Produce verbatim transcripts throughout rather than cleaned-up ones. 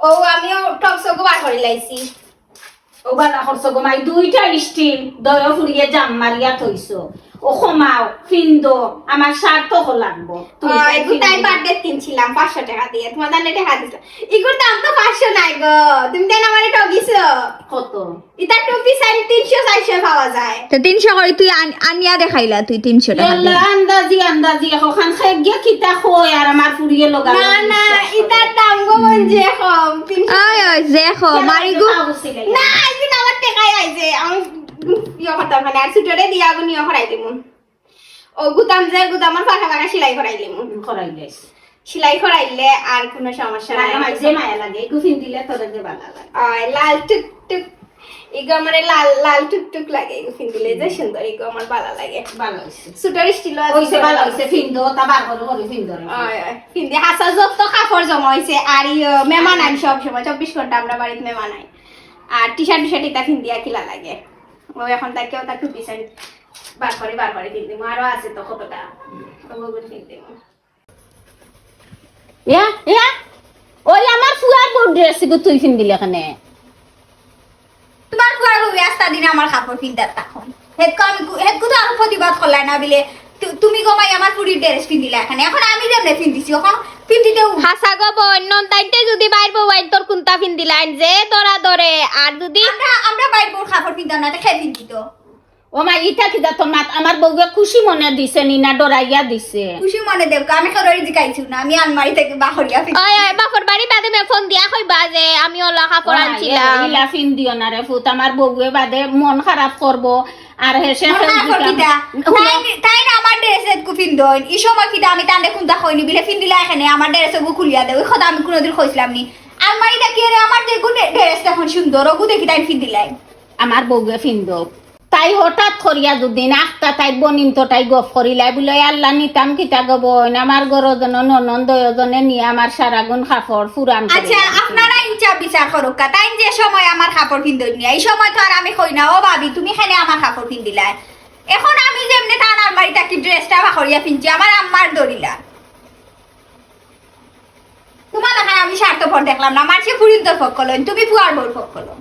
ও, আমিও টপস ওগু বার করি লাইছি। ও বালা করছো গো মাই, দুইটা স্টিল দয় ফুড়িয়ে জাম মারিয়া থইছো। ও কমাও, ফিন্দো, আমার সার্থক লাগবো। তুমি অয়, তাই এগু তাই ফিন্দো। বার্থডে কিনছিলাম পাঁচশো টাকা দিয়া, তোমার দানে টাকা দিছিলাম। ইগুর দাম তো পাঁচশো নাই গো, তুমি দেন আমারে ঠগিছো। কত? ইতা টুপি সাইন তিনশো চারশো পাওয়া যায়। তো তিনশো করি তুই আন-, আনিয়া দেখাইলা তুই তিনশো টাকা দিয়া। ইয়াল্লা, আন্দাজি, আন্দাজি, এখন খাই গিয়া কিতা কই আর আমার ফুড়িয়ে লগা না, লগা না, দিছে। ইতার দাম গো মন যে কম, তিনশো। ওই, ওই, যে কম, কেন মারি গু। কথা বলছিলে? না, এই যে আমার টেকাই আইছে, আমি ইয়ে করতাম মানে, আর সুটরে দিয়া আগুন ইয়ে করাই দিমু। ও গুদাম যে গুদামর ফাঁকা ফাঁকা সেলাই করাই দিমু। হুম, করাই দিস। সেলাই করাইলে আর কোনো সমস্যা লাগে নাই। আমার যে মায়া লাগে, একটু ফিন দিলে তোর যে ভালো লাগে। আয়, লাল টুকটুক। ইগো আমারে লাল, লাল টুকটুক লাগে, ইগো ফিন দিলে যে সুন্দর, ইগো আমার ভালো লাগে। ভালো হইছে। সুটার স্টিলও আছে। হইছে, ভালো হইছে, ফিন দো, তা বার করে করে ফিন দো রে। আয়, আয়, ফিন দি। হাসা যত কাপড় জমা হইছে, আর ইয়ো, মেহমান আইন সব সময়, চব্বিশ ঘন্টা আমরা বাড়িত মেহমান আইন। আর টি শার্ট, টি শার্ট ইতা ফিন দিয়া কিলা লাগে। ও এখন তাকেও তাকে ডিজাইন বার করে, বার করে ফিন দিমু। আরো আছে তো কতটা। ওগুলো ফিন দিমু। ইয়া, ইয়া, ওই আমার ফুয়ার বউ ড্রেস গো তুই ফিন দিলে কেনে? তোমার ফুয়ার বউ আস্তা দিন আমার কাপড় ফিন্দার তখন। হেতকু আমি কু-, হেতকু তো আর প্রতিবাদ করলাই না বিলে, তু-, তুমি গো মাই আমার ফুড়ির ড্রেস ফিন্দিলা এখানে। এখন আমি যেমনে ফিন্দিছি, এখন ফিন্দিতে উ- হাসা গো বইন, নন তাইতে যদি বাইর বউ আইন তোর কুন্তা ফিন্দিলাইন, যে ধরা ধরে, আর যদি আমরা, আমরা বাইর বউর কাপড় ফিন্দাম না, তো খে ফিন্দিত? ও মা, ইটা কিতা তোর মাত? আমার বউয়ে খুশি মনে দিছে নি না ডরাইয়া দিছে? খুশি মনে দেব, আমি কারোর জিকাইছি না, আমি আলমারি থেকে বাহরিয়া ফিন- ওই, ওই, বাপর বাড়ি বাদে মে ফোন দিয়া কইবা যে আমি ওলা কাপড় ওই, আনছিলাম। ইলা ফিন দিও না রে ফুত, আমার বউয়ে বাদে মন খারাপ করবো। আর হেসে মন খারাপ কর কিতা? তাই, তাই না আমার ড্রেস এতকু ফিন দইন। এই সময় কিতা আমি তান্ডে কুন্তা কইনি বিলে ফিন দিলা এখানে আমার ড্রেস এগু খুলিয়া দে। ওই কথা আমি কোনোদিন কইছিলাম নি। আলমারিটা কি রে আমার যে গু ড্রেস এখন সুন্দর, ওগু দেখি তাই ফিন দিলাই। আমার বউয়ে ফিন দো। তাই হঠাৎ করিয়া দুদিন আখতা তাই বনিন তো তাই গফ করিলাই বুলে, "আল্লাহ নিতাম কিতা গো বইন, আমার ঘরো যেন ননন দয়জনে নিয়ে আমার সারাগুন কাপড় ফুরান করে আচ্ছা, দিছে।" আপনারা ইনচা বিচার করুক্কা। তাই যে সময় আমার কাপড় ফিন্দই নিয়া, এই সময় তো আর আমি কই না, "ও ভাবি, তুমি কেনে আমার কাপড় ফিন্দিলায়?" এখন আমি যেমনে তান আলমারি থাকি ড্রেসটা বাহরিয়া ফিনছি, আমার আম্মার দরিলা। তোমার লাখান আমি স্বার্থপর দেখলাম না, মানষে ফুড়িন্তর পক্ষ লইন, তুমি ফুয়ার বউর পক্ষ লও।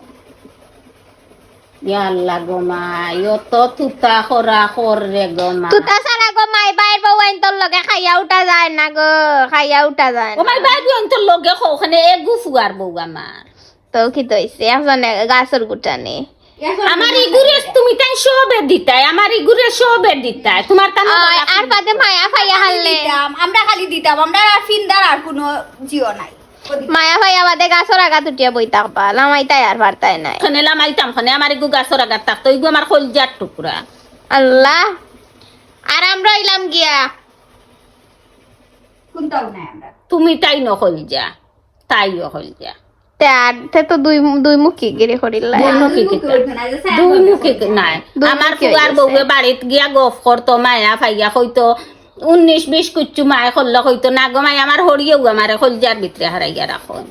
ইয়া আল্লাহ গো মাই, অত তুতা করা কর রে গো মা। তুতা ছাড়া গো মাই, বাইর বউ আইন তোর লগে খাইয়া উঠা যায় না গো, খাইয়া উঠা যায় ও না। মাই, বাইর বউ আইন তোর লগে কও, ওখানে এগু ফুয়ার বউ আমার। তো কি তো হইছে? একজনে গাছর গুটা নে। আমার ইগুরে তুমি তাই সবে দিতাই, আমার ইগুরে সবে দিতাই। তোমার কানে ওই, আর বাদে মায়া পাইয়া হারলে। দিতাম, আমরা খালি দিতাম, আমরা আর ফিন্দার আর কোনো জিও নাই। মায়া পাইয়া বাদে গাছর আগাত উঠিয়া বই থাকবা, লামাইতাই আর পারতাই নাই। খনে লামাইতাম, খনে আমার ইগু গাছর আগাত থাকতো, ইগু আমার কলজার টুকরা। আল্লাহ, আর আমরা অইলাম গিয়া। কোনটাও নাই আমরা। তুমি তাই নকল যা, তাইও কল যা। তে আর, তে তো দুই, দুই মুখী গিরি করিলাই। দুই মুখী দুই মুখী কিতা? হইতো না, যে দুই মুখী কি-, নাই। দুই আমার মুখী ফুয়ার হইছে। বউয়ে বাড়িত গিয়া গফ করতো, মায়া পাইয়া কইতো, উনিশ বিশ কুচ্ছু মায় করলে কইতো, "না গো মাই, আমার হরিয়েও আমারে কলজার ভিতরে হারাইয়া রাখো।"